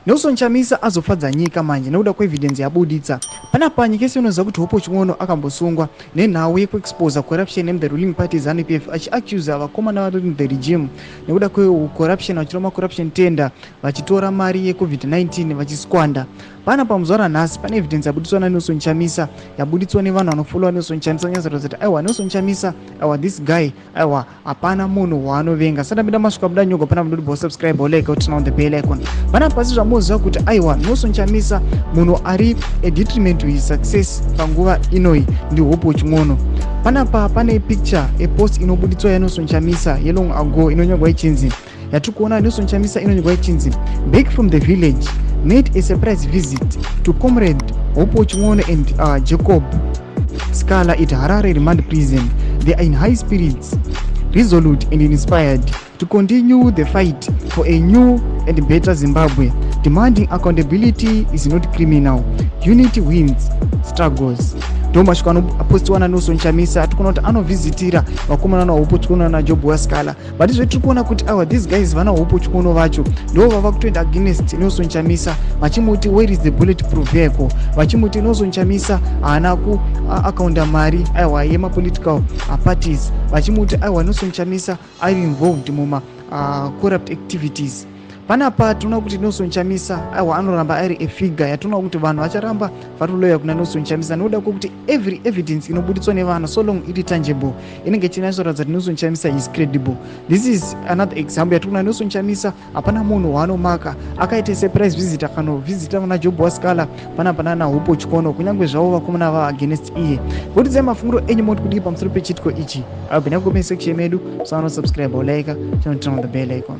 Nelson Chamisa azofadza nyika manje nekuda kweevidence yabuditsa. Panapa nyika yese inoziva kuti Hopewell Chin'ono akambosungwa nenhau yekuexposa corruption in the ruling party ZANU PF, achiaccusa vakomana vari in the regime nekuda kwecorruption, vachitora macorruption tender, vachitora mari yeCovid-19 vachisquander. Panapa muzuva ranhasi pane evidence yabuditswa naNelson Chamisa, yabuditswa nevanhu vanofollowa Nelson Chamisa, nyatsoratidza kuti aiwa, Nelson Chamisa, aiwa, this guy, aiwa, hapana munhu waanovenga. Sati apinda masvika buda nyoga pana munhu subscribe, like, turn on the bell icon. Pana pasi zvamunoziva kuti aiwa, Nelson Chamisa munhu ari a detriment to his success panguva inoi ndiHopewell Chin'ono. Panapa pane picture, epost inobuditswa yaNelson Chamisa yelong ago, inonyorwa ichinzi, yatiri kuona Nelson Chamisa, inonyorwa ichinzi, "Back from the village, made a surprise visit to Comrade Hopewell Chin'ono and Jacob Sikhala at Harare Remand Prison. They are in high spirits, resolute and inspired to continue the fight for a new and better Zimbabwe. Demanding accountability is not criminal. Unity wins struggles." Ndo mashoko anopostiwa naNelson Chamisa. Tikuona kuti anovhizitira vakomana naHopewell Chin'ono naJob Sikhala, but izvo tiri kuona kuti awa, these guys, vana Hopewell Chin'ono vacho ndo vava kutoenda against Nelson Chamisa, vachimuti, "Where is the bullet proof vehicle?" Vachimuti Nelson Chamisa haana kuakaunda mari, aiwa, yemapolitical parties, vachimuti aiwa, Nelson Chamisa ari involved muma corrupt activities. Panapa tinoona kuti Nelson Chamisa, aiwa, anoramba ari efigure yatinoona kuti vanhu vacharamba vari loyal kuna Nelson Chamisa, nekuda kwekuti every evidence inobuditswa nevanhu, so long iri tangible, inenge ichinyatsoratidza kuti Nelson Chamisa is credible. This is another example yatikuona. Nelson Chamisa hapana munhu waanomaka. Akaita surprise visit, akanovhizita vana Job Sikhala panapa nana Hopewell Chin'ono, kunyange zvavo vakomana vava against iye. Votidzai mafungiro enyu, moti kudii pamusoro pechitiko ichi? Abvina kucomment section medu. Musaona subscribe, like, chinoturn on the bell icon.